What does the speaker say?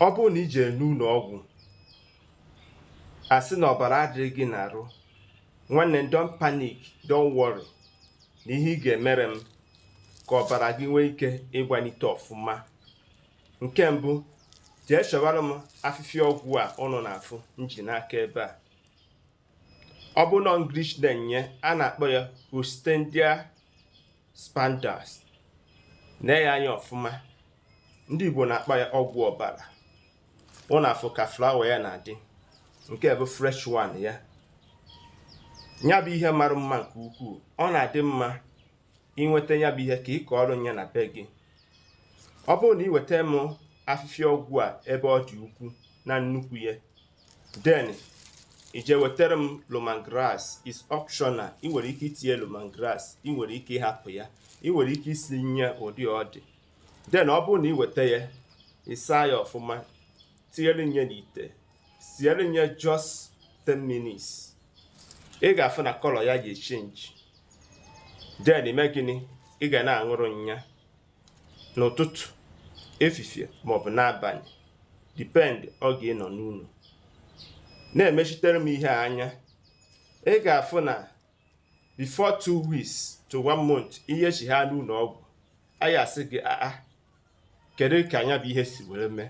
Ọ bụrụ na i jere n'ụlọ ọgwụ, asị na ọbara adịghị gị n'arụ, nwanne, don't panic, don't worry. Na ihe ị ga-emere m ka ọbara gị nwee ike ịgbanite ọfụma, nke mbụ, jee chọwara m afịfịa ọgwụ a ụnụ na-afụ nji n'aka ebe a. Ọ bụ na English na-enye a na-akpọ ya Hostendia spandas. Nee ya anya ọfụma. Ndị Igbo na-akpọ ya ọgwụ ọbara. Ụnụ afụ ka flower ya na-adị. Nke bụ fresh one ya. Ya bụ ihe mara mma nke ukwuu. Ọ na-adị mma inweta ya bụ ihe ka ị kọọrọ ya na be gị. Ọ bụrụ na ị weta m afịfịa ọgwụ a ebe ọ dị ukwu na nnukwu ya, then ije wetara m lemongrass. Is optional. Ị nwere ike itinye lemongrass, ị nwere ike ịhapụ ya, ị nwere ike isi nye ụdị ọ dị. Then ọ bụrụ na ị weta ya, ịsa ya ọfụma, tinyere nye n'ite, siere nye just 10 minutes, ị ga-afụ na colour ya ga-echange. Then ime gịnị? Ị ga na-aṅụrụ nya n'ụtụtụ, efifie maọbụ n'abalị, depend oge ị nọ n'ụlọ. Na-emechitere m ihe a anya, ị ga-afụ na before 2 weeks to one month, ihe chi ha n'ụlọ ọgwụ anyị asị gị, aa, kedu ka anya bụ ihe si were mee?